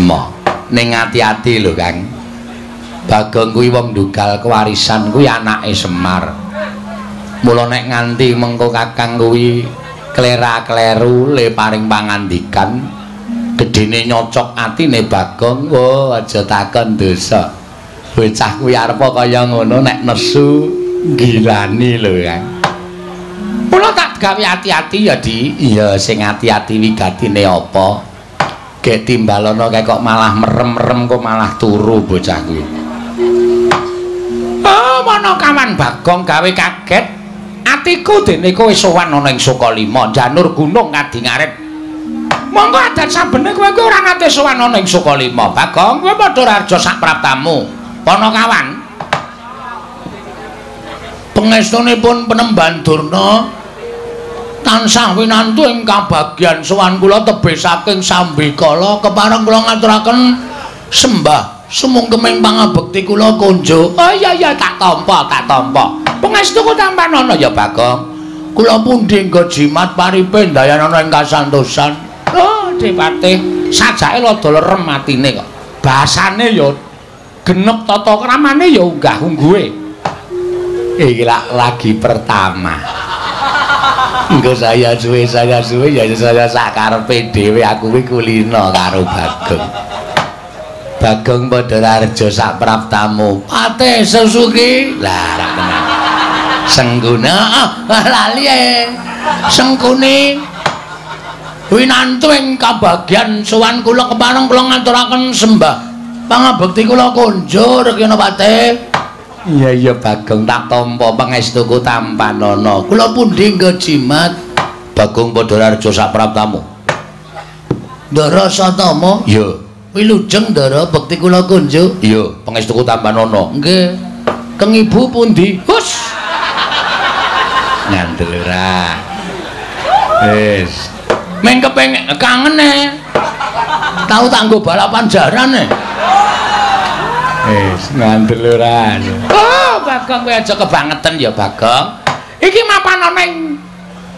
Lima. Ning ati-ati lho, Kang. Bagong kuwi wong ndugal kewarisan kuwi anake Semar. Mula nek nganti mengko Kakang kuwi klera-kleru le paring pangandikan gedene nyocok atine Bagong, oh aja takon dosa. Bocah kuwi arepa kaya ngono nek nesu gilani lho, Kang. Mula tak gawe ati-ati ya, Di. Iya, sing ati-ati wigatine apa? Gek timbalono kae kok malah merem-merem kok malah turu bocah kuwi. Oh, mana kawan Bagong gawe kaget. Atiku dene kowe sowan ana ing Sukalima, janur gunung ngadi ngaret. Monggo adat sabene kowe kuwi ora nate sowan ana ing Sukalima. Bagong, kowe padha raja sak praptamu. Panakawan. Pangestunipun Penemban Durna tansah winantu ing kabagyan sowan kula tebih saking sambikala kepareng kula ngaturaken sembah sumungkeming pangabekti kula konjuk. Oh iya iya, tak tampa, tak tampa. Pangestuku tampanana ya, Bagong. Kula pundi nggo jimat paripe ndayanana ing kasantosan. Oh, Dipatih, sajake rada lerem atine kok. Basane ya genep tata kramane ya unggah-ungguhe. Iki lagi pertama. Engko saya suwe ya saya sakarepe dhewe aku kuwi kulino karo Bagong. Bagong padha raja sak praptamu. Pate Susuki. Lah ra tenan. Sengguna lali e. Sengkuni winantu ing kabagyan sowan kula kepareng kula ngaturaken sembah pangabekti kula konjur Kena Pate. Iya iya Bagong, tak tampa pangestuku tampanana. Kula pundi nggo jimat? Bagong padha raja sak praptamu. Ndara Satama? Iya. Wilujeng Ndara, bekti kula kunjuk. Iya, pangestuku tampanana. Nggih. Keng ibu pundi? Hus. Ngandel ora. Wis. Meng kepengin kangen e. Tau tak nggo balapan jaran e. Wis ngandel ora. Oh, Bagong kowe aja kebangetan ya, Bagong. Iki mapan ana ing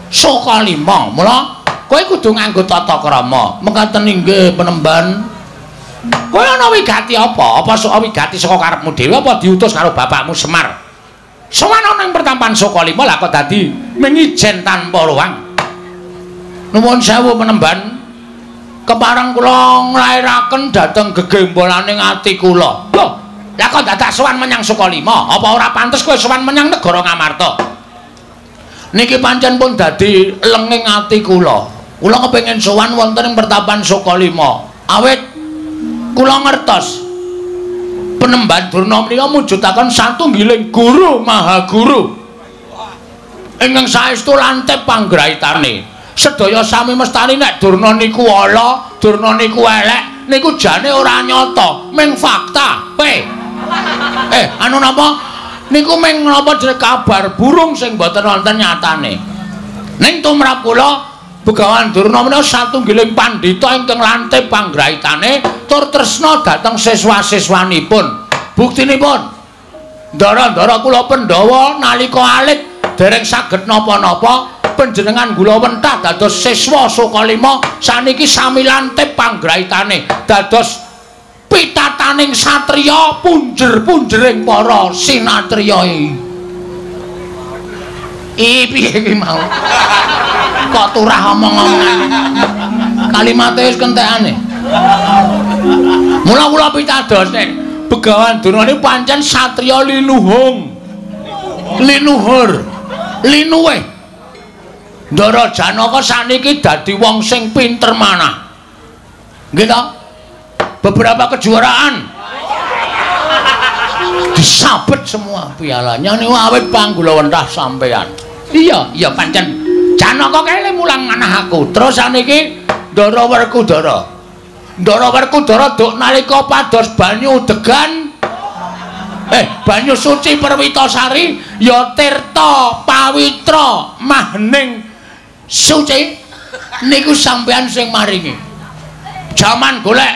Sukalima. Mula kowe kudu nganggo tata krama. Mekaten inggih Penemban. Kowe ana wigati apa? Apa sok wigati saka karepmu dhewe apa diutus karo bapakmu Semar? Sowan ana ing pertampan Sukalima lah kok dadi mengijen tanpa luang. Nuwun sewu Penemban. Kepareng kula nglairaken dhateng gegembolaning ati kula. Lho, lah kok dadak sowan menyang Sukalima? Apa ora pantes kowe sowan menyang negara Ngamarta? Niki pancen pun dadi lenging ati kula. Kula kepengin sowan wonten ing pertapan Sukalima. Awit kula ngertos Penemban Durna menika mujudaken satunggiling guru maha guru ingkang saestu lantip panggraitane. Sedaya sami mestani nek Durna niku ala, Durna niku elek, niku jane ora nyata, ming fakta. Anu napa? Niku ming napa jenenge kabar burung sing mboten wonten nyatane. Ning tumrap kula Begawan Durna menika satunggiling pandhita ingkang lantip panggraitane tur tresna dhateng siswa-siswanipun. Buktinipun, ndara-ndara kula Pandhawa nalika alit dereng saged napa-napa, panjenengan gula wentah dados siswa Sukalima saniki sami lantip panggraitane dados pitataning satriya punjer-punjering para sinatriya. Piye iki mau? Kok turah omong-omongan. Kalimate wis kentekane. Mula kula pitados nek Begawan Durna niku pancen satriya linuhung. Linuhur. Linuwih. Ndara Janaka saniki dadi wong sing pinter manah. Nggih to? Beberapa kejuaraan disabet semua pialanya niku awit panggulawentah sampean. Iya, iya pancen Janaka kae mulang manah aku. Terus saniki Ndara Werkudara. Ndara Werkudara duk nalika pados banyu degan banyu suci Perwitasari ya tirta pawitra mahning suci niku sampean sing maringi. Jaman golek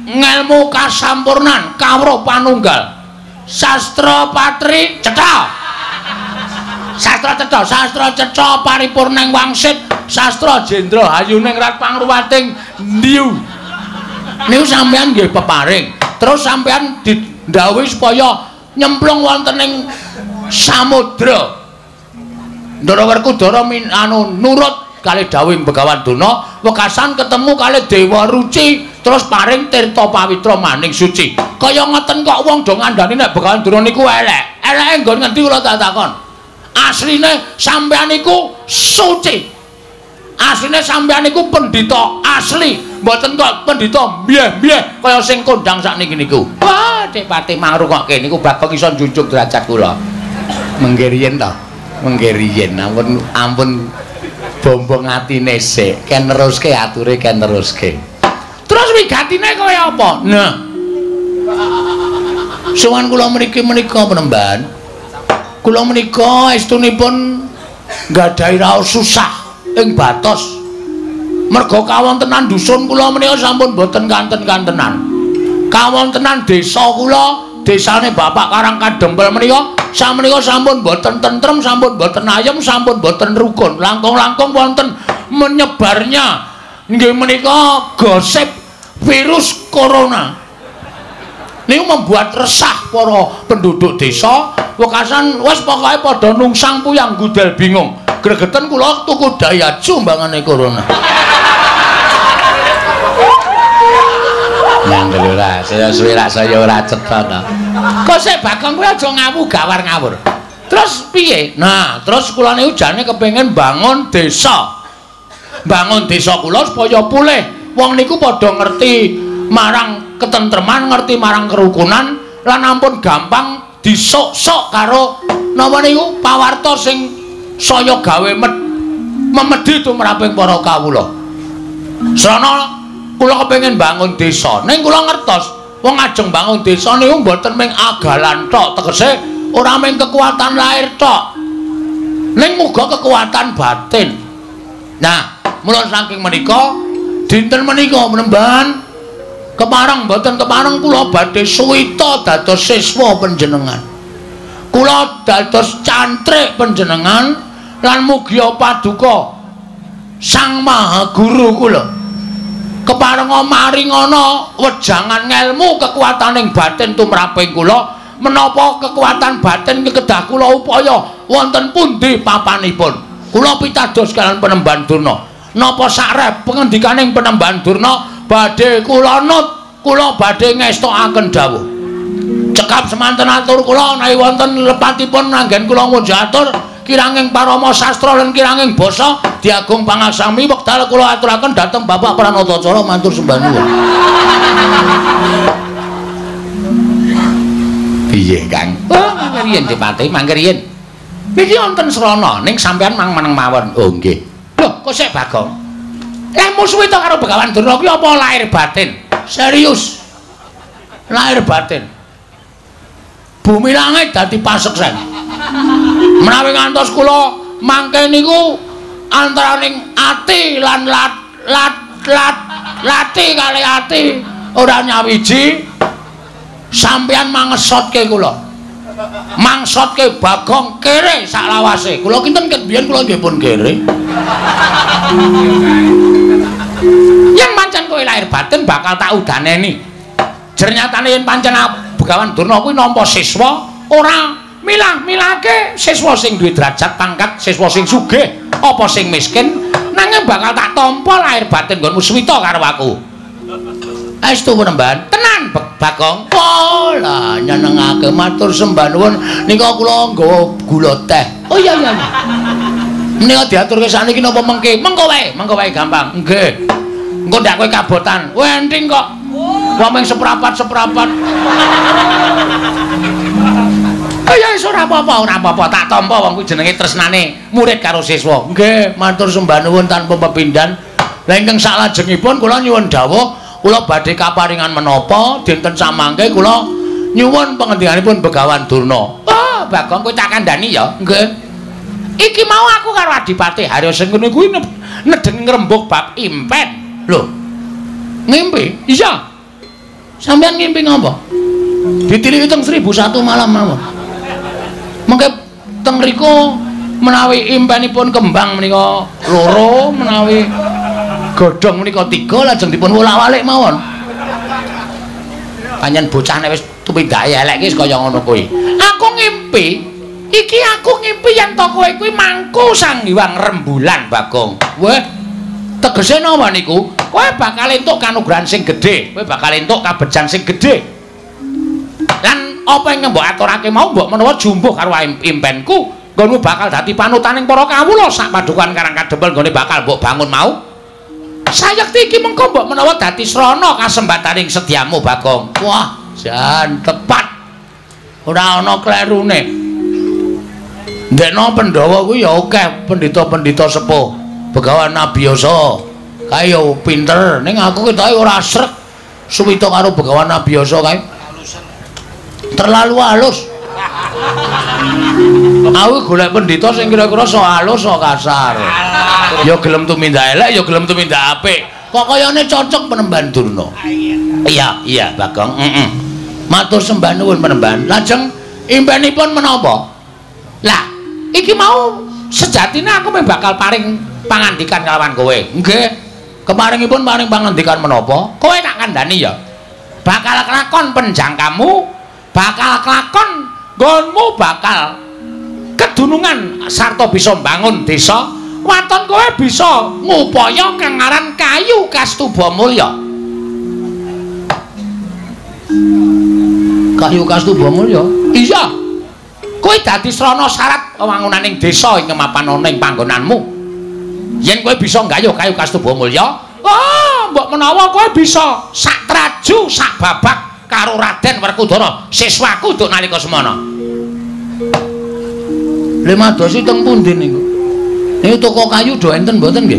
ngelmu kasampurnan kawruh panunggal. Sastra patri cetha. Sastra cetha, sastra cetha paripurning wangsit, sastra jendra hayuning rat pangruwating ndiu. Niku sampean nggih peparing. Terus sampean didhawuhi supaya nyemplung wonten ing samudra. Ndara Werkudara anu nurut kalih dawuhing Begawan Durna, wekasan ketemu kalih Dewa Ruci, terus paring tirta pawitra maning suci. Kaya ngoten kok wong do ngandani nek Begawan Durna niku elek. Eleke nggon ngendi kula tak takon. Asline sampean niku suci. Asline sampean niku pendhita asli, mboten kok pendhita mbyeh-mbyeh kaya sing kondang sakniki niku. Wah, Dipati mangrungokke niku Bagong iso njunjung derajat kula. Mengke riyen to. Mengke riyen ampun ampun bombong atine sik, ken neruske ature ken neruske. Terus wigatine kaya apa? Nah. Sowan kula mriki menika Penemban. Kula menika estunipun nggadahi raos susah ing batos. Merga kawontenan dusun kula menika sampun boten kanten-kantenan. Kawontenan desa kula, desane Bapak Karang Kadempel menika samenika sampun boten tentrem, sampun boten ayem, sampun boten rukun. Langkung-langkung wonten menyebarnya nggih menika gosip virus corona. Niku membuat resah para penduduk desa. Wekasan wis pokoke padha nungsang puyang gudel bingung. Gregeten kula tuku dayaju mbangane corona. Nyandel ora, saya suwe rak saya ora cetha to. Kok sik Bagong kuwi aja ngawu gawar ngawur. Terus piye? Nah, terus kula niku jane kepengin bangun desa. Bangun desa kula supaya pulih. Wong niku padha ngerti marang ketentreman, ngerti marang kerukunan, lan ampun gampang disok-sok karo napa niku pawarta sing saya gawe memedhi tumraping para kawula. Srana kula kepengin bangun desa. Ning kula ngertos wong ajeng bangun desa niku mboten mung agalan tok, tegese ora mung kekuatan lahir tok. Ning muga kekuatan batin. Nah, mula saking menika dinten menika Penemban kepareng mboten kepareng kula badhe suwita dados siswa panjenengan. Kula dados cantrik panjenengan lan mugia paduka Sang Maha Guru kula. Keparenga maringana wejangan ngelmu kekuataning batin tumraping kula, menapa kekuatan batin kedah kula upaya wonten pundi papanipun. Kula pitados kalian Penemban Durna. Napa sakrep pengendikaning Penemban Durna badhe kula nut, kula badhe ngestokaken dawuh. Cekap semanten atur kula menawi wonten lepatipun anggen kula ngunjuk atur kiranging parama sastra lan kiranging basa diagung pangaksami wekdal kula aturaken dhateng Bapak Pranatacara matur sembah nuwun. Piye Kang? Oh, mangke riyen Dipati, mangke riyen. Niki wonten srana ning sampean mang meneng mawon. Oh nggih. Lho, kok sik Bagong? Musuhe to karo Begawan Durna kuwi apa lahir batin? Serius. Lahir batin. Bumi langit dadi paseksen. Menawi ngantos kula mangke niku antaraning ati lan lat lat lat lati kali ati ora nyawiji sampeyan mangesotke kula. Mangsotke Bagong kere saklawase. Kula kinten ket biyen kula nggih pun kere. Yen pancen kowe lahir batin bakal tak udaneni. Jernyatane yen pancen Begawan Durna kuwi nampa siswa ora milah-milahke siswa sing duwe derajat pangkat, siswa sing sugih apa sing miskin, nanging bakal tak tampa lahir batin nggonmu suwita karo aku. Estu Penemban, tenan Bagong. Oh lah nyenengake matur sembah nuwun nika kula nggawa gula teh. Oh iya iya. Menika diaturke sakniki napa mengke? Mengko wae gampang. Nggih. Engko ndak kowe kabotan. Wenting kok. Wong mung seprapat-seprapat. Oh ya wis ora apa-apa, ora apa-apa. Tak tampa wong kuwi jenenge tresnane murid karo siswa. Nggih, matur sembah nuwun tanpa pepindhan. Lah ingkang saklajengipun kula nyuwun dawuh, kula badhe kaparingan menapa dinten samangke kula nyuwun pengendikanipun Begawan Durna. Oh, Bagong kowe tak kandhani ya. Nggih. Iki mau aku karo Adipati Harya Sengkuni kuwi nedeng ngrembug bab impen. Lho. Ngimpi? Iya. Sampeyan ngimpi ngapa? Ditiliki teng 1001 malam mawon. Mengke teng mriku menawi impenipun kembang menika loro, menawi godhong menika 3 lajeng dipun wolak-walik mawon. Pancen bocah nek wis tumindake elek iki kaya ngono kuwi. Aku ngimpi, iki aku ngimpi yen to kowe kuwi mangku Sang Hyang Rembulan, Bagong. Weh, tegese napa niku? Kowe bakal entuk kanugrahan sing gedhe, kowe bakal entuk kabejan sing gedhe. Lan apa ingkang mbok aturake mau mbok menawa jumbuh karo impenku, nggonmu bakal dadi panutaning para kawula sak padukuhan Karang Kadempel nggone bakal mbok bangun mau. Sayekti iki mengko mbok menawa dadi srana kasembataning sedyamu, Bagong. Wah, jan tepat. Ora ana klerune. Ndekno Pandhawa kuwi ya akeh pendhita-pendhita sepuh, Begawan Abiyasa. Kae ya pinter, ning aku ketoke ora srek suwita karo Begawan Abiyasa kae. Terlalu halus. Aku golek pendhita sing kira-kira so halus so kasar. Ya gelem tumindak elek, ya gelem tumindak apik. Kok kayane cocok Penemban Durna. Iya, iya, Bagong. Heeh. Matur sembah nuwun Penemban. Lajeng impenipun menapa? Lah, iki mau sejatine aku meh bakal paring pangandikan kalawan kowe. Nggih. Keparingipun paring pangandikan menapa? Kowe tak kandhani ya. Bakal kelakon penjangkamu, bakal kelakon nggonmu bakal kedunungan sarta bisa mbangun desa. Waton kowe bisa ngupaya kang aran kayu Kastuba Mulya. Kayu Kastuba Mulya? Iya. Kowe dadi srana syarat wewangunaning desa ing mapan ana ing panggonanmu. Yen kowe bisa nggayuh kayu Kastuba Mulya, oh, mbok menawa kowe bisa sak traju sak babak karo Raden Werkudara, siswaku duk nalika semana. Lha madosi teng pundi niku? Niku toko kayu do enten mboten nggih?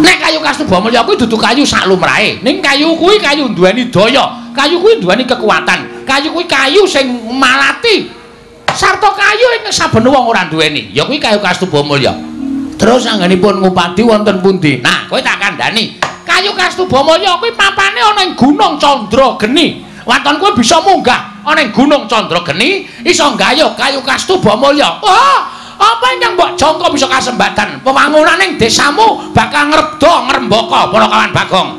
Nek kayu Kastuba Mulya kuwi dudu kayu sak lumrahe. Ning kayu kuwi kayu duweni daya, kayu kuwi duweni kekuatan, kayu kuwi kayu sing malati. Sarta kayu ing saben wong ora duweni, ya kuwi kayu Kastuba Mulya. Terus anggenipun ngupadi wonten pundi? Nah, kowe tak kandhani. Kayu Kastuba Mulya kuwi papane ana ing Gunung Candrageni. Waton kowe bisa munggah ana ing Gunung Candrageni, iso nggayuh kayu Kastuba Mulya. Wah, apa ingkang mbok jangka bisa kasembatan wewangunaning desamu bakal ngrebda ngrembaka para kawan Bagong.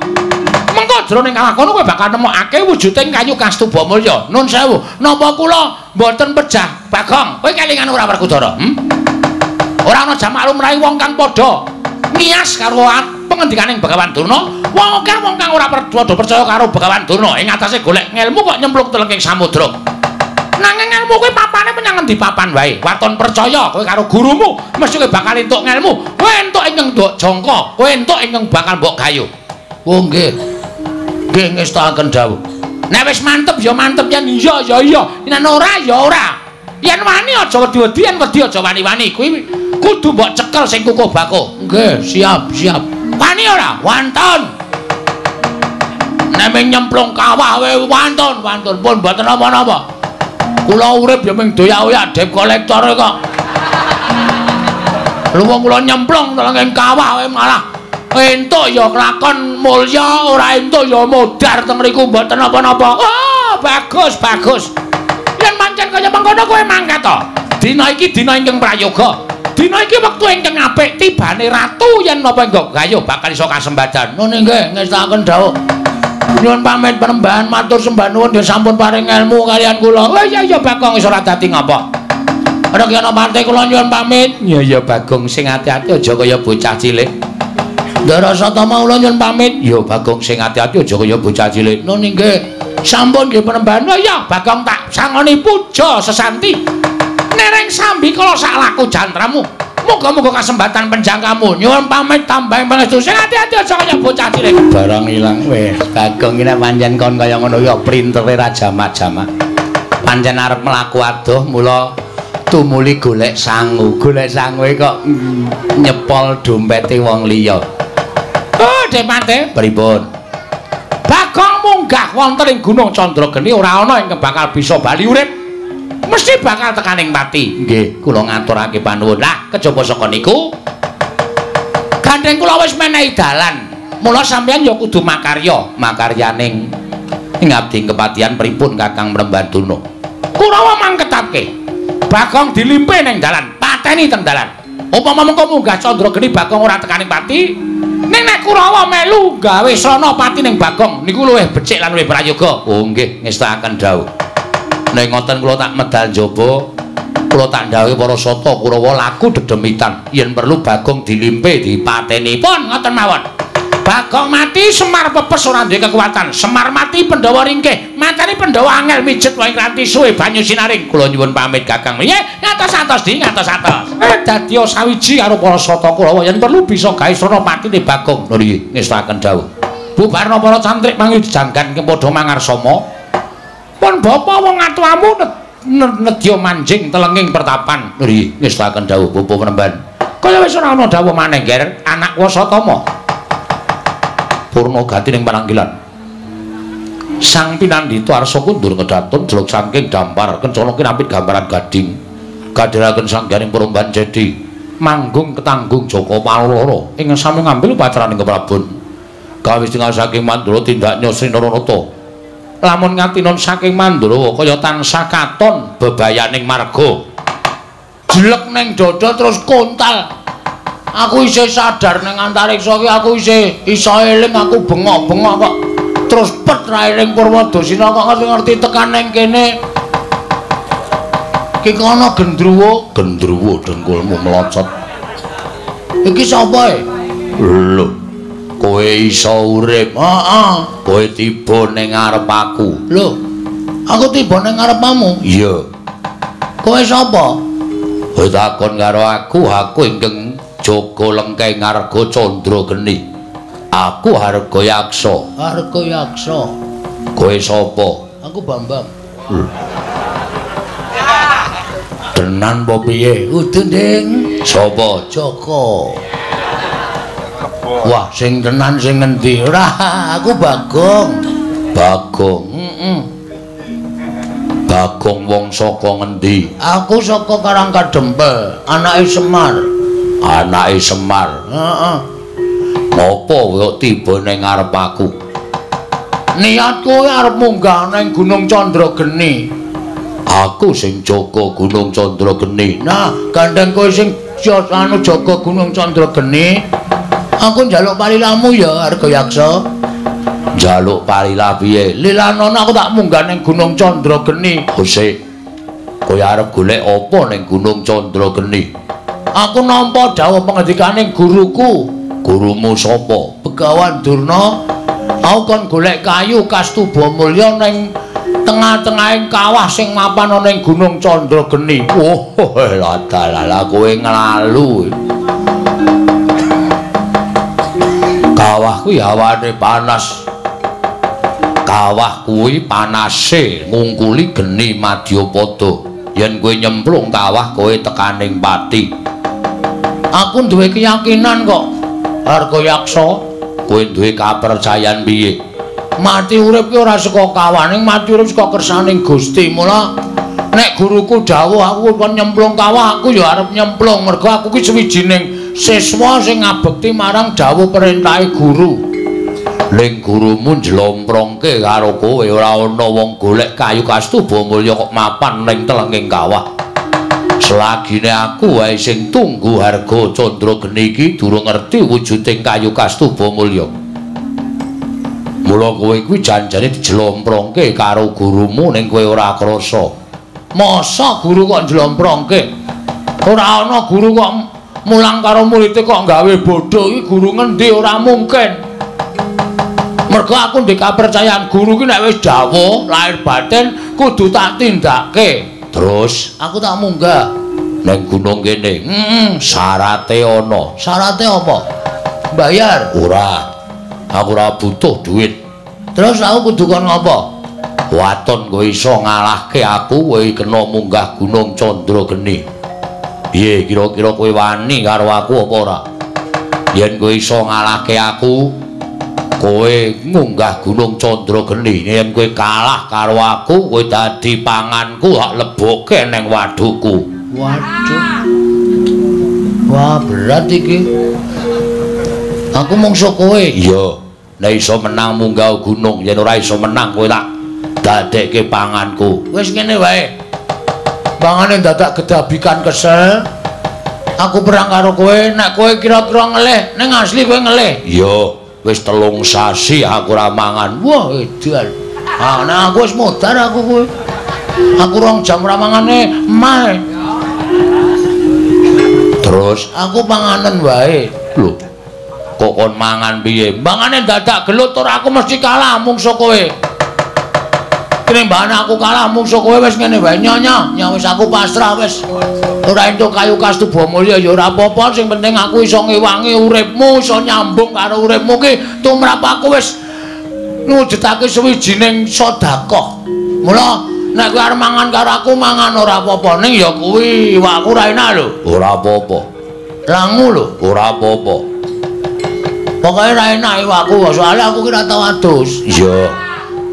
Mengko jroning kawah kono kowe bakal nemokake wujuding kayu Kastuba Mulya. Nun sewu, napa kula mboten pejah Bagong? Kowe kelingan ora Werkudara? Ora ana jamak lumrahe wong kang padha ngiyas karo pengendikaning Begawan Durna. Wong akeh wong kang ora padha percaya karo Begawan Durna ing atase golek ngelmu kok nyemplung telenging samudra. Nanging ngelmu kuwi papane menyang endi papan wae. Waton percaya kowe karo gurumu mesti kowe bakal entuk ngelmu. Kowe entuk ingkang mbok jangka, kowe entuk ingkang bakal mbok gayuh. Oh nggih. Nggih ngestakaken dawuh. Nek wis mantep ya mantep, yen iya ya iya, yen ora ya ora. Yen wani aja wedi-wedi, yen wedi aja wani-wani. Kuwi kudu mbok cekel sing kukuh bakuh. Nggih, siap, siap. Wani ora? Wantun. Nek ming nyemplung kawah wae wantun, wantun pun mboten napa-napa. Kula urip ya ming doyak-oyak debt collector kok. Lha wong kula nyemplung telenging kawah wae malah entuk ya kelakon mulya, ora entuk ya modar teng mriku mboten napa-napa. Oh, bagus, bagus. Yen pancen kaya mengkono kowe mangkat to. Dina iki dina ingkang prayoga. Dina iki wektu ingkang apik tibane ratu yen napa enggak gayuh bakal iso kasembadan. Nun nggih ngestakaken dawuh. Nyuwun pamit Penemban, matur sembah nuwun nggih sampun paring ilmu kaliyan kula. Oh iya iya Bagong iso ora dadi ngapa. Rekyana pante kula nyuwun pamit. Iya iya Bagong sing ati-ati aja kaya bocah cilik. Ndara Satama kula nyuwun pamit. Ya Bagong sing ati-ati aja kaya bocah cilik. Nun nggih. Sampun nggih Penemban. Oh iya Bagong tak sangoni puja sesanti. Nereng sambi kala sak laku jantramu. Muga-muga kasembatan penjangkamu. Nyuwun pamit tambahing pangestu. Sing ati-ati aja kaya bocah cilik. Barang ilang wis. Bagong iki nek pancen kon kaya ngono ya printere ra jamak-jamak. Pancen arep mlaku adoh mula tumuli golek sangu. Golek sangu kok nyepol dompete wong liya. Oh, Depate, pripun? Bagong munggah wonten ing Gunung Candrageni ora ana ingkang bakal bisa bali urip. Mesti bakal tekaning pati. Nggih, kula ngaturake panuwun. Lah, kejaba saka niku gandeng kula wis menehi dalan. Mula sampeyan ya kudu makarya, makaryaning ing abdi kepatihan pripun Kakang Mremban Durna. Kurawa mangketake. Bagong dilimpe ning dalan, pateni teng dalan. Upama mengko munggah Candrageni Bagong ora tekaning pati, Ning nek Kurawa melu gawe srana pati ning Bagong niku luwih becik lan luwih prayoga. Oh nggih, ngestakaken dawuh. Nek ngoten kula tak medal njaba, kula tak ndhawuhi para sata Kurawa laku dedemitan. Yen perlu Bagong dilimpe dipateni. Pun ngoten mawon. Bagong mati, Semar pepes ora duwe kekuatan. Semar mati, Pandhawa ringkih. Mateni Pandhawa angel mijet wae ngranti suwe banyu sinaring. Kula nyuwun pamit Kakang. Nggih, ngatos-atos di ngatos-atos. Dadi sawiji karo para sata Kurawa yen perlu bisa gawe srana patine Bagong. Lho nggih, ngestakaken dawuh. Bubarna para cantrik mangi janggan padha mangarsama. Pun bapa wong atuamu nedya manjing telenging pertapan. Lho nggih, ngestakaken dawuh bapa penemban. Kaya wis ora ana dawuh maneh, Ger, anak Wasatama. Purna gati ning pananggilan. Sang pinandhita arsa kundur kedatun jeluk saking dampar kencana kinapit gambaran gading. Kadheraken sangganing peromban jedi manggung ketanggung Jaka Paloro ing sami ngambil upacaraning keprabon. Kawis tinggal saking Mandura tindak Sri Naranata. Lamun ngatinon saking Mandura kaya tansah katon bebayaning marga. Jelek ning dada terus kontal. Aku isih sadar ning antariksa iki aku isih iso eling aku bengok-bengok kok terus pet ra eling Purwadasina kok ngerti-ngerti tekan ning kene. Ki kono gendruwo, gendruwo dengkulmu melocot. Iki sapa e? Lho, kowe iso urip. Heeh, kowe tiba ning ngarep aku. Lho, aku tiba ning ngarepmu? Iya. Kowe sapa? Kowe takon karo aku, aku ingkang Joko Lengkeng Arga Candra Geni. Aku Harga Yaksa. Harga Yaksa. Kowe sapa? Aku Bambang. Tenan apa piye? Udu, Ding. Sapa? Joko. Wah, sing tenan sing ngendi? Ora, aku Bagong. Bagong. Heeh. Bagong wong saka ngendi? Aku saka Karang Kadempel, anake Semar. Anake Semar. Heeh. Ngopo kok tiba ning ngarep aku? Niatku arep munggah ning Gunung Candrageni. Aku sing jaga Gunung Candrageni. Nah, gandeng kowe sing anu jaga Gunung Candrageni. Aku njaluk palilamu ya, Arga Yaksa. Njaluk palilah piye? Lilanono aku tak munggah ning Gunung Candrageni. Sik. Kowe arep golek apa ning Gunung Candrageni? Aku nampa dawuh pengendikaning guruku. Gurumu sapa? Begawan Durna. Aku kon golek kayu Kastuba Mulya ning tengah-tengahing kawah sing mapan ana ning Gunung Candrageni. Oh, ladalah kowe nglalu. Kawah kuwi hawane panas. Kawah kuwi panase ngungkuli geni madyapada. Yen kowe nyemplung kawah kowe tekaning pati. Aku duwe keyakinan kok, Harga Yaksa. Kowe duwe kapercayan piye? Mati urip ki ora saka kawah, ning mati urip saka kersaning Gusti. Mula nek guruku dawuh aku kon nyemplung kawah, aku ya arep nyemplung mergo aku ki sawijining siswa sing ngabekti marang dawuh perintahe guru. Ning gurumu njlomprongke karo kowe ora ana wong golek kayu Kastuba Mulya kok mapan ning telenging kawah. Selagine aku wae sing tunggu Harga Candrageni iki durung ngerti wujuding kayu Kastuba Mulya. Mula kowe kuwi janjane dijlomprongke karo gurumu ning kowe ora krasa. Masa guru kok njlomprongke? Ora ana guru kok mulang karo muridé kok gawe bodho iki guru ngendi ora mungkin. Mergo aku ndek kapercayaan guru ki nek wis dawuh lahir batin kudu tak tindake. Terus aku tak munggah ning gunung kene. Heeh, syarate ana. Syarate apa? Bayar? Ora. Aku ora butuh duit. Terus aku kudu kon ngopo? Waton kowe iso ngalahke aku, kowe kena munggah Gunung Candrageni. Piye kira-kira kowe wani karo aku apa ora? Yen kowe iso ngalahke aku, kowe munggah Gunung Candrageni. Yen kowe kalah karo aku, kowe dadi panganku, hak lebokke ning wadukku. Waduh. Wah, berat iki. Aku mungsuh kowe. Iya. Nek iso menang munggah gunung, yen ora iso menang kowe tak dadekke panganku. Wis ngene wae. Pangane dadak gedabikan kesel. Aku perang karo kowe, nek kowe kira-kira ngelih, ning asli kowe ngelih. Iya, wis 3 sasi aku ora mangan. Wah, edan. Ah, nek aku wis modar aku kowe. Aku 2 jam ora mangane emah. Terus aku panganen wae. Lho, kok kon mangan piye? Mangane dadak gelut ora aku mesti kalah mungsuh kowe. Tinimbane aku kalah mungsuh kowe wis ngene wae nyonya, nya wis aku pasrah wis. Ora entuk kayu kastuba mulya ya ora apa-apa, sing penting aku iso ngewangi uripmu, iso nyambung karo uripmu ki tumrap aku wis ngwujudake suwijining sedekah. Mula nek kowe arep mangan karo aku mangan ora apa-apa, ning ya kuwi iwakku ora enak lho. Ora apa-apa. Langu lho, ora apa-apa. Pokoke ora enak iwakku, soalé aku ki ora tau adus. Iya.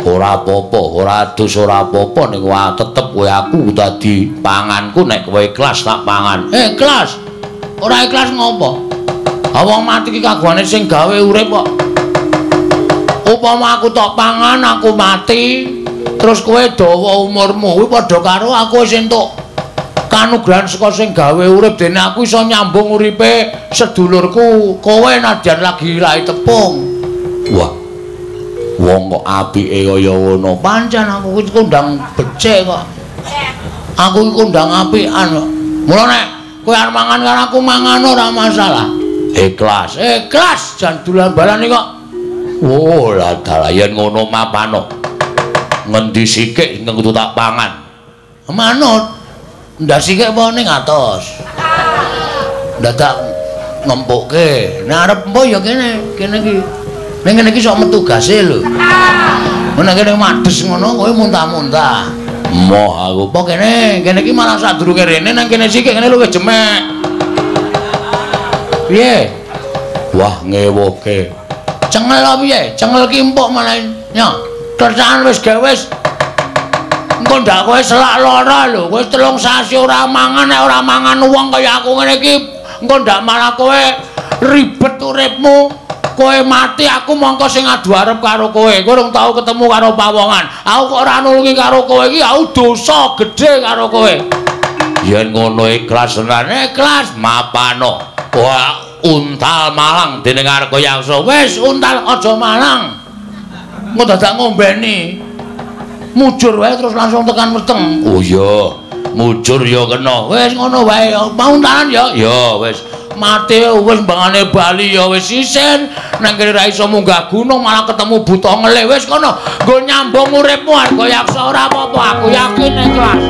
Ora apa-apa, ora adus ora apa-apa ning wae tetep kowe aku dadi panganku nek kowe ikhlas tak pangan. Ikhlas. Ora ikhlas ngopo? Ha wong mati ki kagungane sing gawe urip kok. Upama aku tok pangan aku mati, terus kowe dawa umurmu kuwi padha karo aku wis entuk kanugrahan saka sing gawe urip dene aku iso nyambung uripe sedulurku kowe nadyan lagi lahi tepung. Wah. Wong kok apike kaya ngono. Pancen aku iki kondang becik kok. Aku iki kondang apikan kok. Mula nek kowe arep mangan karo aku mangan ora masalah. Ikhlas, ikhlas jan dolan balane kok. Oh, lah dalah yen ngono mapano. Ngendi sikik ingkang kudu tak pangan? Manut. Ndak sikik apa ning atos. Dadak ngempukke. Nek arep empo ya kene, kene iki. Ning ngene iki sok metu gase lho. Nek kene mades ngono kowe muntah-muntah. Moh aku. Apa kene? Kene iki malah sadurunge rene nang kene sikik kene luwih jemek. Piye? Wah ngewuhke. Cengel apa piye? Cengel ki empuk malah. Nyo, kerjaan wis gawe wis. Engko ndak kowe selak lara lho. Kowe 3 sasi ora mangan, nek ora mangan wong kaya aku ngene iki engko ndak malah kowe ribet uripmu. Kowe mati aku mongko sing adu arep karo kowe. Kowe urung tau ketemu karo pawongan. Aku kok ora nulungi karo kowe iki aku dosa gedhe karo kowe. Yen ngono ikhlas tenan, ikhlas mapano. Wah, untal malang dening Argayaksa. Wis untal aja malang. Engko dadak ngombeni. Mujur wae terus langsung tekan weteng. Oh iya, mujur ya kena. Wis ngono wae, mau untalan ya. Ya wis. Mati wis mbangane bali ya wis isin nang kene ra iso munggah gunung malah ketemu buta ngelih. Wis kono nggo nyambung uripmu Argayaksa ora apa-apa aku yakin ikhlas.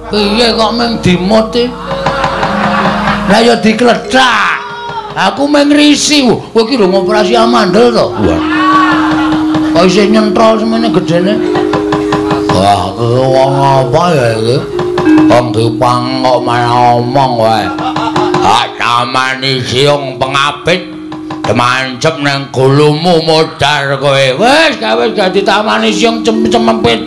Piye kok mung dimut e? Lah ya diklethak. Aku mung ngrisi. Kowe iki lho ngoperasi amandel to? Wah. Kok isih nyentrol semene gedene? Wah, wong apa ya iki? Wong dipang kok malah omong wae. Ah, tamani siung pengapit mancep nang gulumu modar kowe. Wis gawe dadi tamani siung cemempit.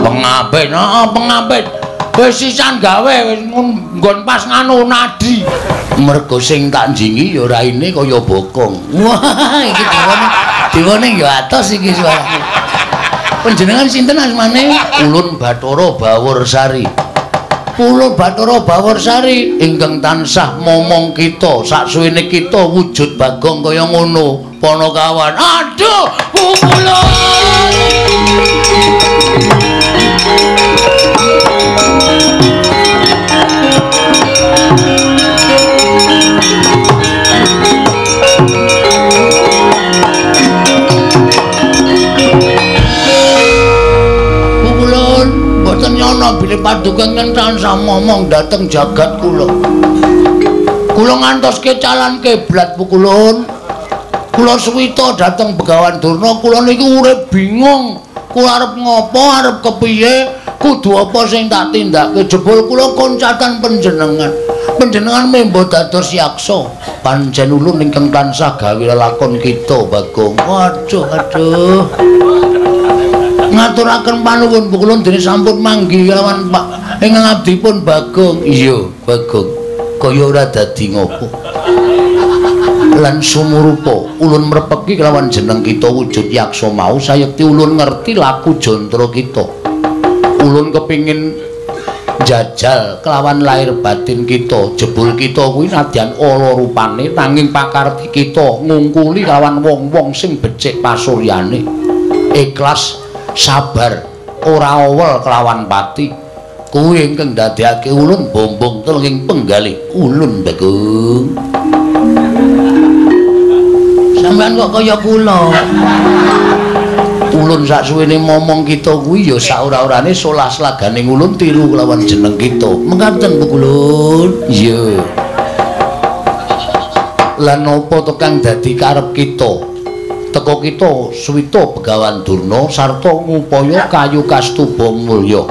Pengapit, heeh, pengapit. Wis sisan gawe wis nggon pas nganu nadi. Mergo sing tak njingi ya raine kaya bokong. Wah, iki diwone diwone ya atos iki suarane. Panjenengan sinten asmane? Ulun Bathara Bawursari. Ulun Bathara Bawursari ingkang tansah momong kita saksuwene kita wujud Bagong kaya ngono. Panakawan. Aduh, pukulun. Pukulun, mboten nyono bilih paduka ingkang tansah momong dhateng jagat kula. Kula ngantos kecalan kiblat Pukulun. Kula suwita dhateng Begawan Durna, kula niku urip bingung. Kula arep ngopo, arep kepiye, kudu apa sing tak tindake. Jebul kula koncatan panjenengan. Panjenengan membo dados yaksa. Pancen ulun ingkang tansah gawe lelakon kita, Bagong. Waduh, aduh. Ngaturaken panuwun Pukulun dene sampun manggi kelawan Pak ingkang abdipun Bagong. Iya, Bagong. Kaya ora dadi ngopo. Lan sumurupa ulun mrepeki kelawan jeneng kita wujud yaksa mau sayekti ulun ngerti laku jantara kita. Ulun kepingin jajal kelawan lahir batin kita. Jebul kita kuwi nadyan ala rupane nanging pakarti kita ngungkuli kelawan wong-wong sing becik pasuryane. Ikhlas, sabar, ora owel kelawan pati. Kuwi ingkang ndadekake ulun bombong telung penggalih ulun Bagong. Sampeyan kok kaya kula. Ulun saksuwene momong kita kuwi ya sak ora-orane solah slagane ulun tiru kelawan jeneng kita. Mekaten Pukulun. Iya. Lan napa to kang dadi karep kita? Teka kita suwita Begawan Durna sarta ngupaya kayu kastuba mulya.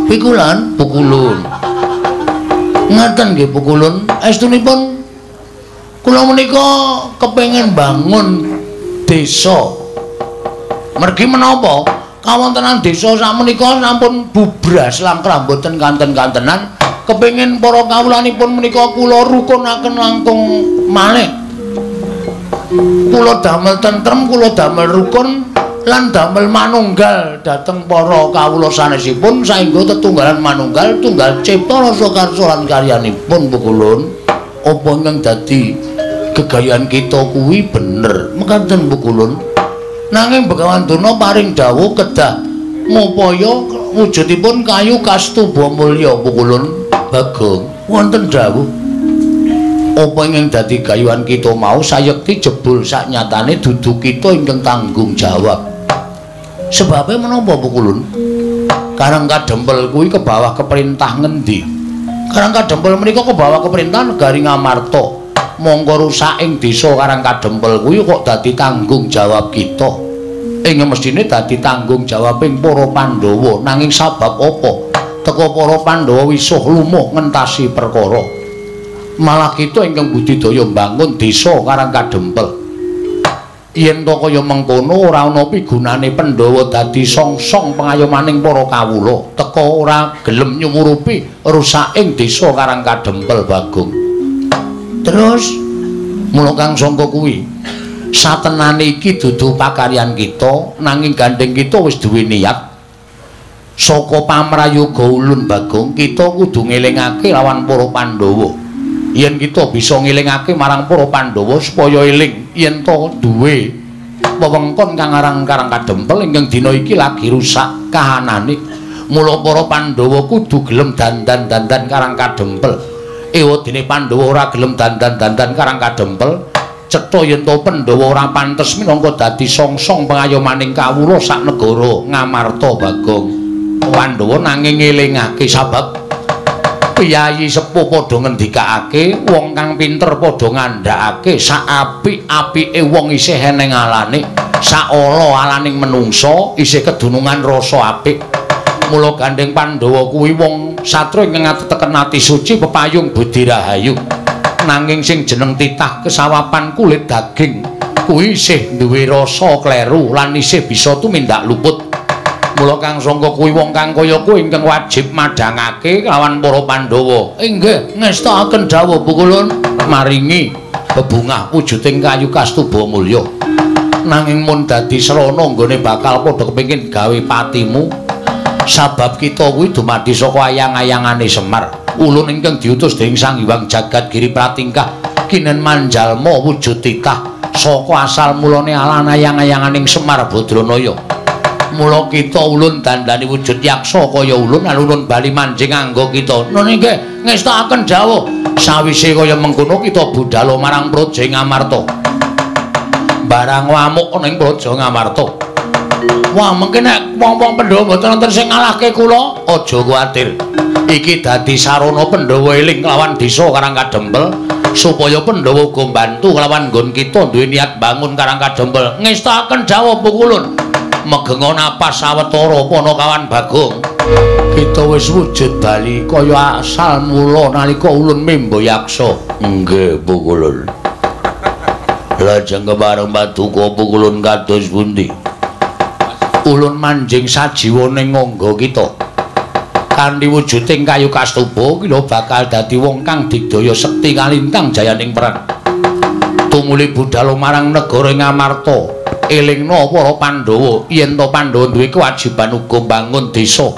Pikulan Pukulun. Ngaten nggih Pukulun, estunipun kula menika kepengin bangun desa. Mergi menapa kawontenan desa sakmenika sampun bubras langkrah mboten kanten-kantenan. Kepengin para kawulanipun menika kula rukunaken langkung malih. Kula damel tentrem, kula damel rukun lan damel manunggal dhateng para kawula sanesipun saengga tetunggalan manunggal tunggal cipta rasa karsa lan karyanipun Pukulun. Apa ingkang dadi gegayan kita kuwi bener mekaten Pukulun. Nanging Begawan Durna paring dawuh kedah ngupaya wujudipun kayu kastuba mulya Pukulun. Bagong wonten dawuh apa ingkang dadi gayuhan kita mau sayekti jebul saknyatane dudu kita ingkang tanggung jawab. Sebabe menapa Pukulun? Karang Kadempel kuwi ke bawah keperintah ngendi? Karang Kadempel menika ke bawah keperintah negari Ngamarta. Mongko rusak ing desa Karang Kadempel kuwi kok dadi tanggung jawab kita. Ing mestine dadi tanggung jawabing para Pandhawa. Nanging sabab apa? Teka para Pandhawa wisuh lumuh ngentasi perkara. Malah kita ingkang budidaya mbangun desa Karang Kadempel. Yen to kaya mengkono ora ana pigunane Pandhawa dadi songsong pengayomaning para kawula. Teka ora gelem nyumurupi rusaking desa Karang Kadempel Bagong. Terus mula kang sangka kuwi satenane iki dudu pakaryan kita, nanging gandeng kita wis duwe niat. Saka pamrayoga ulun Bagong, kita kudu ngelingake lawan para Pandhawa. Yen kita bisa ngelingake marang para Pandhawa supaya eling yen to duwe wewengkon kang aran Karang Kadempel ingkang dina iki lagi rusak kahanane. Mula para Pandhawa kudu gelem dandan-dandan Karang Kadempel. Ewadene Pandhawa ora gelem dandan-dandan Karang Kadempel, cetha yen to Pandhawa ora pantes minangka dadi songsong pengayomaning kawula sak negara Ngamarta Bagong. Pandhawa nanging ngelingake sabab piyayi sepuh padha ngendikake, wong kang pinter padha ngandhakake sak apik-apike wong isih eneng alane, sak ala alaning menungsa isih kedunungan rasa apik. Mula gandeng Pandhawa kuwi wong satria ingkang ateteken ati suci pepayung budi rahayu. Nanging sing jeneng titah kesawapan kulit daging kuwi isih duwe rasa kleru lan isih bisa tumindak luput. Mula kang sangka kuwi wong kang kaya kuwi ingkang wajib madhangake lawan para Pandhawa. Inggih, ngestakaken dawuh Pukulun maringi bebungah wujuding kayu kastuba mulya. Nanging mun dadi srana nggone bakal padha kepengin gawe patimu. Sabab kita kuwi dumadi saka ayang-ayangane Semar. Ulun ingkang diutus dening Sang Hyang Jagat Giri Pratingkah kinen manjalma wujud titah saka asal mulane alan ayang-ayanganing Semar Badranaya. Mula kita ulun dandani wujud yaksa kaya ulun lan ulun bali manjing anggo kita. Nun inggih ngestakaken dawuh. Sawise kaya mengkono kita budhal marang Praja Ngamarta. Barang wamuk ana ing Praja Ngamarta. Wah, mengke nek wong-wong Pandhawa mboten wonten sing ngalahke kula, aja kuwatir. Iki dadi sarana Pandhawa eling lawan desa Karang Kadempel. Supaya Pandhawa uga mbantu kelawan nggon kita duwe niat bangun Karang Kadempel. Ngestakaken dawuh Pukulun. Megenga napas sawetara Panakawan Bagong. Kita wis wujud bali kaya asal mula nalika ulun memba yaksa. Nggih Pukulun. Lajeng kepareng paduka Pukulun kados pundi? Ulun manjing sajiwa ning angga kita. Kanthi wujuding kayu kastuba kita bakal dadi wong kang digdaya sekti kalintang jayaning perang. Tumuli budhal marang negara Ngamarta, elingna para Pandhawa yen to Pandhawa duwe kewajiban uga mbangun desa.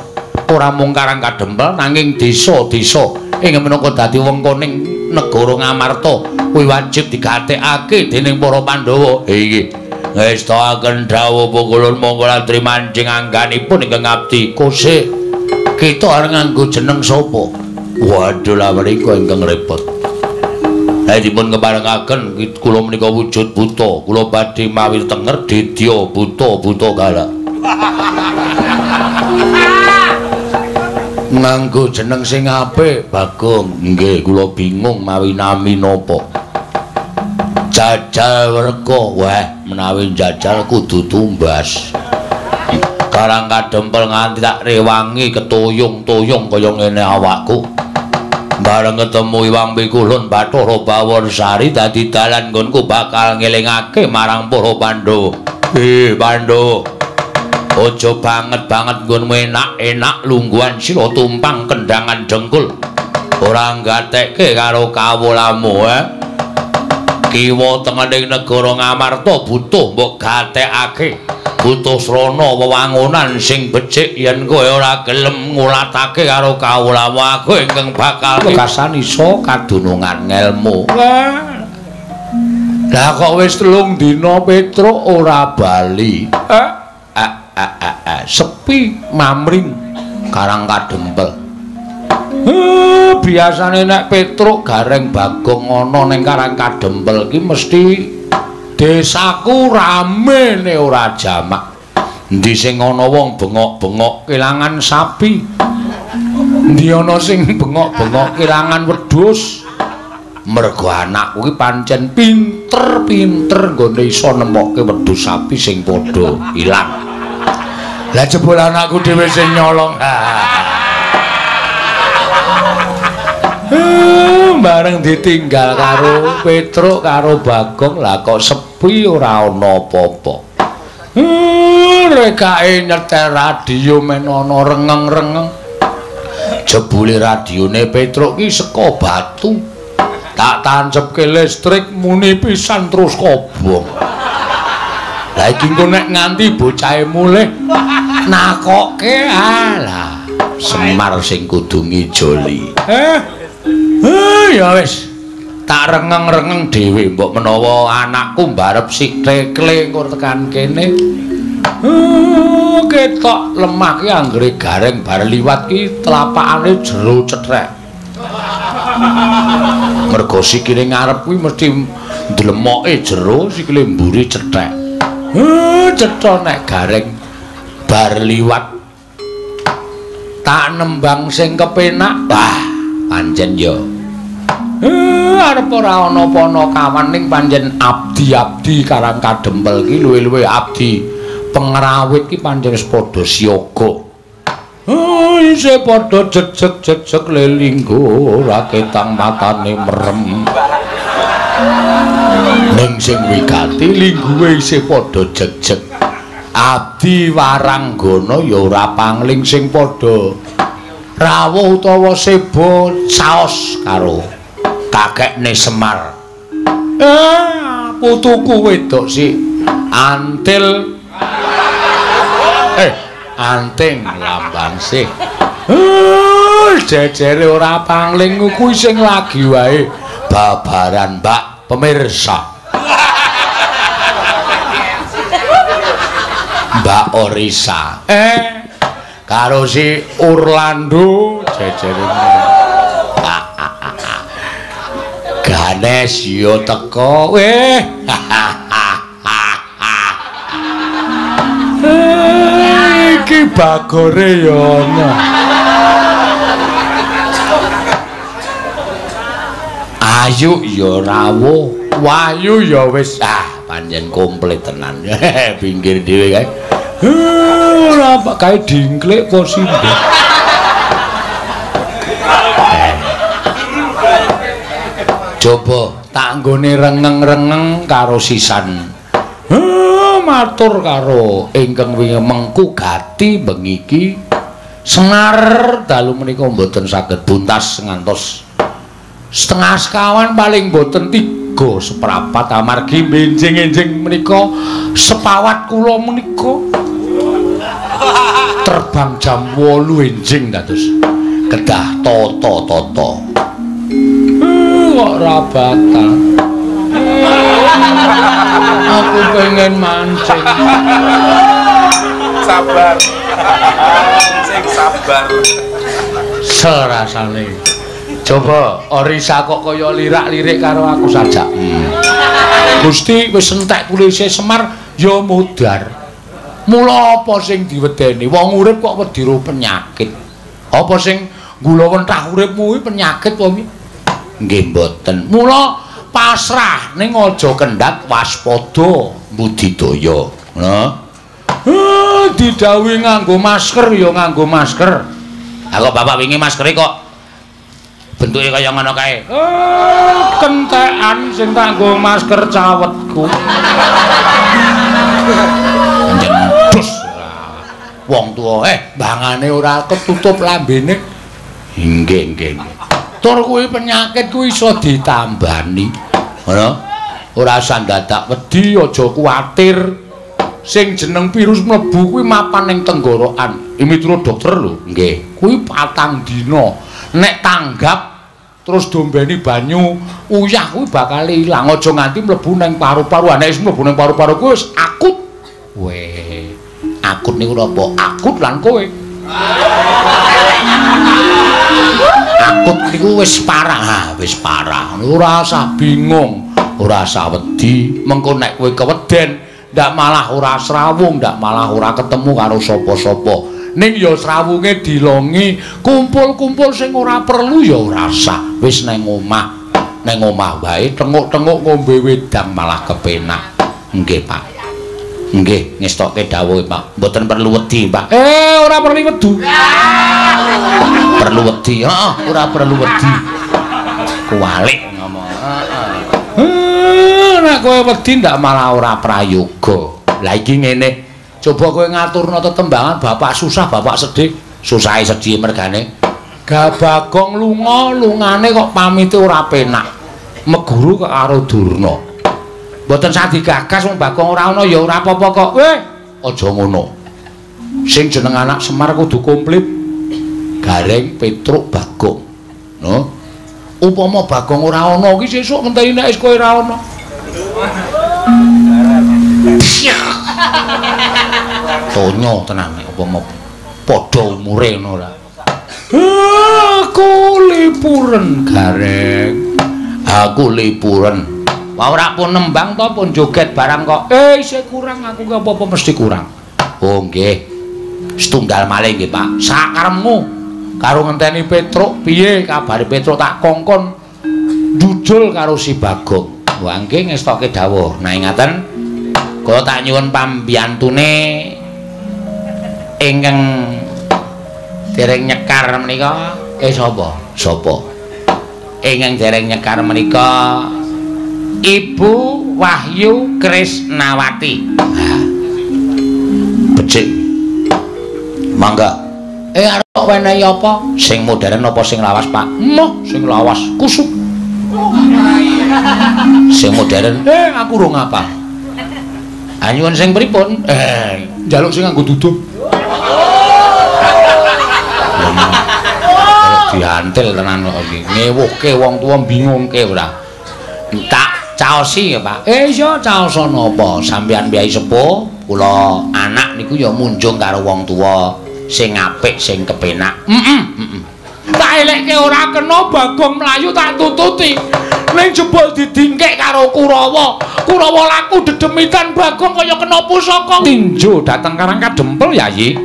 Ora mung Karang Kadempel nanging desa-desa ing minangka dadi wengkoning negara Ngamarta kuwi wajib digatekake dening para Pandhawa. Inggih. Ngestakaken dawuh Pukulun monggo latri manjing angganipun ingkang ngabdi. Kosek kita arep nganggo jeneng sapa? Waduh lha menika ingkang repot. Lah dipun keparengaken kula menika wujud buta, kula badhe mawi tenger dedya buta-buta galak. Nganggo jeneng sing apik, Bagong. Nggih, kula bingung mawi nami napa. Jajal werka, wah menawi jajal kudu tumbas. Karang Kadempel nganti tak rewangi ketuyung-tuyung kaya ngene awakku. Bareng ketemu Iwang Pikulun Bathara Baworsari dadi dalan nggonku bakal ngelingake marang para Pandhawa. Pandhawa. Aja banget-banget nggonmu enak-enak lungguhan sira tumpang kendangan dengkul. Ora nggatekke karo kawulamu, Kiwa tengening negara Ngamarta butuh mbok gatekake. Butuh srana wewangunan sing becik yen kowe ora gelem ngulatake karo kawulamu aku ingkang bakal wekasan iso kadunungan ngelmu. Lah kok wis 3 dina Petruk ora bali. Sepi mamring Karang Kadempel. Biasane nek Petruk Gareng Bagong ana ning Karang Kadempel ki mesti desaku rame ne ora jamak. Endi sing ana wong bengok-bengok kelangan sapi. Endi ana sing bengok-bengok kelangan wedhus. Mergo anakku ki pancen pinter-pinter nggone iso nemokke wedhus sapi sing padha ilang. Lah jebul anakku dhewe sing nyolong. Bareng ditinggal karo Petruk karo Bagong, lah kok sepi ora ana apa-apa. Rekake nyetel radio men ana rengeng-rengeng. Jebule radione Petruk ki saka batu. Tak tancepke listrik muni pisan terus kobong. Lah iki engko nek nganti bocahe mulih nakoke alah Semar sing kudu ngijoli. Ya wis, tak rengeng-rengeng dhewe mbok menawa anakku mbarep sik tekle engko tekan kene. Ketok lemah ki anggere gareng bar liwat ki telapakane jero cethek. Mergo sikile ngarep kuwi mesti ndlemoke jero, sikile mburi cethek. Cetha nek gareng bar liwat tak nembang sing kepenak. Wah, pancen ya. Arep ora ana Panakawan ning pancen abdi-abdi Karang Kadempel ki luwih-luwih abdi pengrawit ki pancen wis padha siaga. Isih padha jejeg-jejeg lelinggo ora ketang matane merem. Ning sing wigati lingguhe isih padha jejeg. Abdi waranggana ya ora pangling sing padha rawuh utawa seba saos karo kakekne Semar. Putuku wedok si Antil. Anting lambang sih. Jejere ora pangling kuwi sing lagi wae babaran Mbak pemirsa. Mbak Orisa. Karo si Orlando jejere. Ganes yo teko. Iki bagore yo ana. Ayu ya rawuh, Wahyu ya wis ah pancen komplit tenan. Pinggir dhewe kae. Ora kae dingklik apa simbah. Coba tak nggone rengeng-rengeng karo sisan. Matur karo ingkang wingi mengku gati bengi iki. Senar dalu menika mboten saged buntas ngantos setengah sekawan paling mboten 3 seprapat amargi benjing-enjing menika sepawat kula menika terbang jam 8 enjing dados kedah tata-tata. Kok ora batal. Aku pengen mancing. Sabar. Sing sabar. Serasane. Coba Orisa kok kaya lirak-lirik karo aku saja. Gusti wis entek tulise Semar ya mudhar. Mula apa sing diwedeni? Wong urip kok wedi ro penyakit. Apa sing gula wentah uripmu kuwi penyakit apa piye? Nggih mboten. Mula pasrah ning aja kendhat waspada budidaya. Ngono. Didhawuhi nganggo masker ya nganggo masker. Ha kok bapak wingi maskere kok bentuke kaya ngono kae. Kentekan sing tak nggo masker cawetku. Pancen dus. Wong tuwa bangane ora ketutup lambene. Nggih, nggih. Tur kuwi penyakit kuwi iso ditambani. Ngono. Ora usah dadak wedi, aja kuwatir. Sing jeneng virus mlebu kuwi mapan ning tenggorokan. Miturut dokter lho. Nggih. Kuwi 4 dina. Nek tanggap terus dombeni banyu uyah kuwi bakal ilang. Aja nganti mlebu ning paru-paru. Nek wis mlebu ning paru-paru kuwi wis akut. Weh, akut niku napa? Akut lan kowe. Akut niku wis parah, wis parah. Ora usah bingung, ora usah wedi. Mengko nek kowe keweden, ndak malah ora srawung, ndak malah ora ketemu karo sapa-sapa. Ning ya srawunge dilongi, kumpul-kumpul sing ora perlu ya ora usah. Wis neng omah, neng omah wae tenguk-tenguk ngombe wedang malah kepenak. Nggih, Pak. Nggih, ngestokke dawuhe, Pak. Mboten perlu wedi, Pak. Ora perlu wedu. Perlu wedi, heeh, ora perlu wedi. Kuwalik ngomong. Heeh. Nek kowe wedi ndak malah ora prayoga. Lah iki ngene. Coba kowe ngaturno tetembangan bapak susah, bapak sedih. Susahe sedih mergane. Bagong lunga, lungane kok pamite ora penak. Meguru kok karo Durna. Mboten sah digagas wong Bagong ora ana ya ora apa-apa kok. Weh, aja ngono. Sing jeneng anak Semar kudu komplit. Gareng, Petruk, Bagong. No. Upama Bagong ora ana iki sesuk ngenteni nek wis kowe ora ana. Tonyo tenan nek upama padha umure ngono ora. Aku lipuren Gareng. Aku lipuren. Wah ora pun nembang to pun joget barang kok. Isih kurang aku ki apa-apa mesti kurang. Oh nggih. Setunggal malih nggih, Pak. Sakarepmu karo ngenteni Petruk piye kabare Petruk tak kongkon njujul karo si Bagong. Wah nggih ngestoke dawuh. Nah ngaten kula tak nyuwun pambiyantune ingkang dereng nyekar menika. Sapa? Sapa? Ingkang dereng nyekar menika Ibu Wahyu Krisnawati. Becik. Mangga. Arep wenehi apa? Sing modern apa sing lawas, Pak? Moh, sing lawas kusuk. Sing modern, aku urung apa. Anyuwun sing pripun? Njaluk sing nganggo duduh. Diantil tenan kok iki. Ngewuhke wong tuwa bingungke ora. Tak caosi ya, Pak. Iya caosa napa? Sampeyan mbiyayi sepuh, kula anak niku ya munjung karo wong tuwa sing apik, sing kepenak. Tak elekke ora kena Bagong mlayu tak tututi. Ning jebul didingkek karo Kurawa. Kurawa laku dedemitan Bagong kaya kena pusaka. Tinju dateng Karang Kadempel, Yayi.